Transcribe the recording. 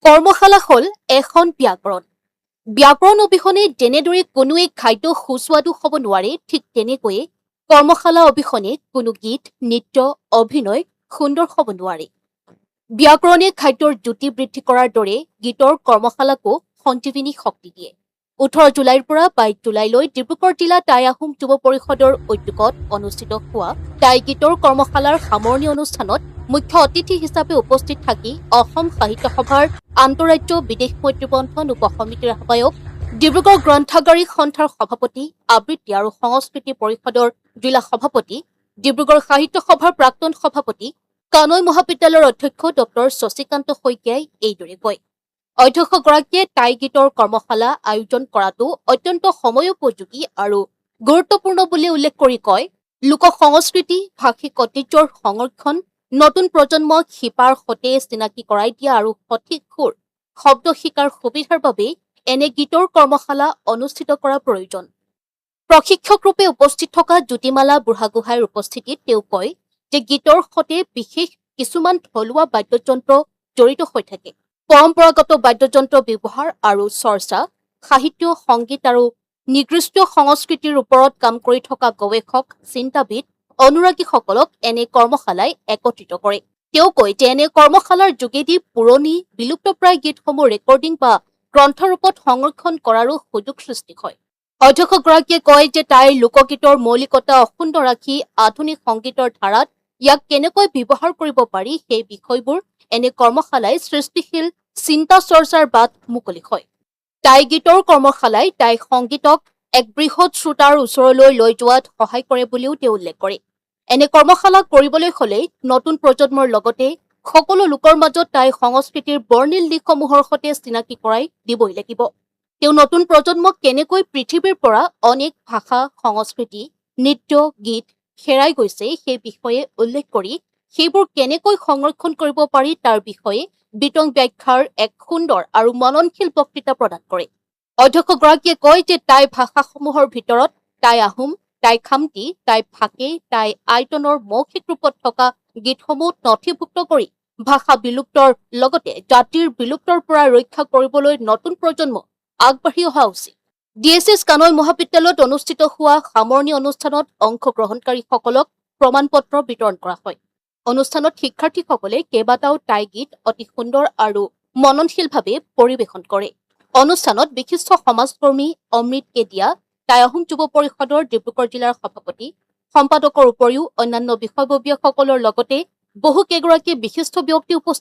কৰ্মশালা হ'ল এখন ব্যাকৰণ। ব্যাকৰণ অবিহনে যেনেদৰে কোনোৱে খাদ্য সুস্বাদু হ'ব নোৱাৰে, ঠিক তেনেকৈয়ে কৰ্মশালা অবিহনে কোনো গীত, নৃত্য, অভিনয় সুন্দৰ হ'ব নোৱাৰে। ব্যাকৰণে খাদ্যৰ জুতি বৃদ্ধি কৰাৰ দৰে গীতৰ কৰ্মশালাকো সঞ্জীৱনী শক্তি দিয়ে। 18 জুলাইৰ পৰা 22 জুলাইলৈ ডিব্ৰুগড় জিলা টাই আহোম যুৱ পৰিষদৰ উদ্যোগত অনুষ্ঠিত হোৱা টাই গীতৰ কৰ্মশালাৰ সামৰণি অনুষ্ঠানত মুখ্য অতিথি হিচাপে উপস্থিত থাকি অসম সাহিত্য সভাৰ আন্তঃৰাজ্য বিদেশ মৈত্ৰী বন্ধন উপ সমিতিৰ আহ্বায়ক, ডিব্ৰুগড় গ্ৰন্থাগাৰিক সন্থাৰ সভাপতি, আবৃত্তি আৰু সংস্কৃতি পৰিষদৰ জিলা সভাপতি, ডিব্ৰুগড় সাহিত্য সভাৰ প্ৰাক্তন সভাপতি, কানৈ মহাবিদ্যালয়ৰ অধ্যক্ষ ডক্টৰ শশীকান্ত শইকীয়াই এইদৰে কয়। অধ্যক্ষগৰাকীয়ে টাই গীতৰ কৰ্মশালা আয়োজন কৰাটো অত্যন্ত সময়োপযোগী আৰু গুৰুত্বপূৰ্ণ বুলি উল্লেখ কৰি কয়, লোক সংস্কৃতি, ভাষিক ঐতিহ্যৰ সংৰক্ষণ, নতুন প্ৰজন্মক শিপাৰ সৈতে চিনাকি কৰাই দিয়া আৰু সঠিক সুৰ, শব্দ শিকাৰ সুবিধাৰ বাবে এনে গীতৰ কৰ্মশালা অনুষ্ঠিত কৰা প্ৰয়োজন। প্ৰশিক্ষকৰূপে উপস্থিত থকা জ্যোতিমালা বুঢ়াগোহাঁইৰ উপস্থিতিত তেওঁ কয় যে গীতৰ সৈতে বিশেষ কিছুমান থলুৱা বাদ্যযন্ত্ৰ জড়িত হৈ থাকে। পৰম্পৰাগত বাদ্যযন্ত্ৰ ব্যৱহাৰ আৰু চৰ্চা, সাহিত্য, সংগীত আৰু নৃগোষ্ঠীয় সংস্কৃতিৰ ওপৰত কাম কৰি থকা গৱেষক, চিন্তাবিদ, অনুৰাগীসকলক এনে কৰ্মশালাই একত্ৰিত কৰে। তেওঁ কয় যে এনে কৰ্মশালাৰ যোগেদি পুৰণি বিলুপ্তপ্ৰায় গীতসমূহ ৰেকৰ্ডিং বা গ্ৰন্থৰূপত সংৰক্ষণ কৰাৰো সুযোগ সৃষ্টি হয়। অধ্যক্ষগৰাকীয়ে কয় যে টাই লোকগীতৰ মৌলিকতা অক্ষুণ্ণ ৰাখি আধুনিক সংগীতৰ ধাৰাত ইয়াক কেনেকৈ ব্যৱহাৰ কৰিব পাৰি, সেই বিষয়বোৰ এনে কৰ্মশালাই সৃষ্টিশীল চিন্তা চৰ্চাৰ বাট মুকলি হয়। টাই গীতৰ কৰ্মশালাই টাই সংগীতক এক বৃহৎ শ্ৰোতাৰ ওচৰলৈ লৈ যোৱাত সহায় কৰে বুলিও তেওঁ উল্লেখ কৰে। এনে কৰ্মশালা কৰিবলৈ হলে নতুন প্ৰজন্মৰ লগতে সকলো লোকৰ মাজত টাই সংস্কৃতিৰ বৰ্ণিল দিশসমূহৰ সৈতে চিনাকি কৰাই দিবই লাগিব। তেওঁ নতুন প্ৰজন্মক কেনেকৈ পৃথিৱীৰ পৰা অনেক ভাষা, সংস্কৃতি, নৃত্য, গীত হেৰাই গৈছে, সেই বিষয়ে উল্লেখ কৰি সেইবোৰ কেনেকৈ সংৰক্ষণ কৰিব পাৰি, তাৰ বিষয়ে বিতং ব্যাখ্যাৰ এক সুন্দৰ আৰু মননশীল বক্তৃতা প্ৰদান কৰে। অধ্যক্ষগৰাকীয়ে কয় যে টাই ভাষাসমূহৰ ভিতৰত টাই আহোম, টাই খামতি, টাই ফাকে, টাই আইটনৰ মৌখিক ৰূপত থকা গীতসমূহ নথিভুক্ত কৰি ভাষা বিলুপ্তৰ লগতে জাতিৰ বিলুপ্তৰ পৰা ৰক্ষা কৰিবলৈ নতুন প্ৰজন্ম আগবাঢ়ি অহা উচিত। ডি এছ এছ কানৈ মহাবিদ্যালয়ত অনুষ্ঠিত হোৱা সামৰণি অনুষ্ঠানত অংশগ্ৰহণকাৰীসকলক প্ৰমাণ পত্ৰ বিতৰণ কৰা হয়। অনুষ্ঠানত শিক্ষাৰ্থীসকলে কেইবাটাও টাই গীত অতি সুন্দৰ আৰু মননশীলভাৱে পৰিৱেশন কৰে। অনুষ্ঠানত বিশিষ্ট সমাজকৰ্মী অমৃত কেডিয়া, টাই আহোম যুৱ পৰিষদৰ ডিব্ৰুগড় জিলাৰ সভাপতি, সম্পাদকৰ উপৰিও অন্যান্য বিষয়ববীয়াসকলৰ লগতে বহু কেইগৰাকী বিশিষ্ট ব্যক্তি উপস্থিত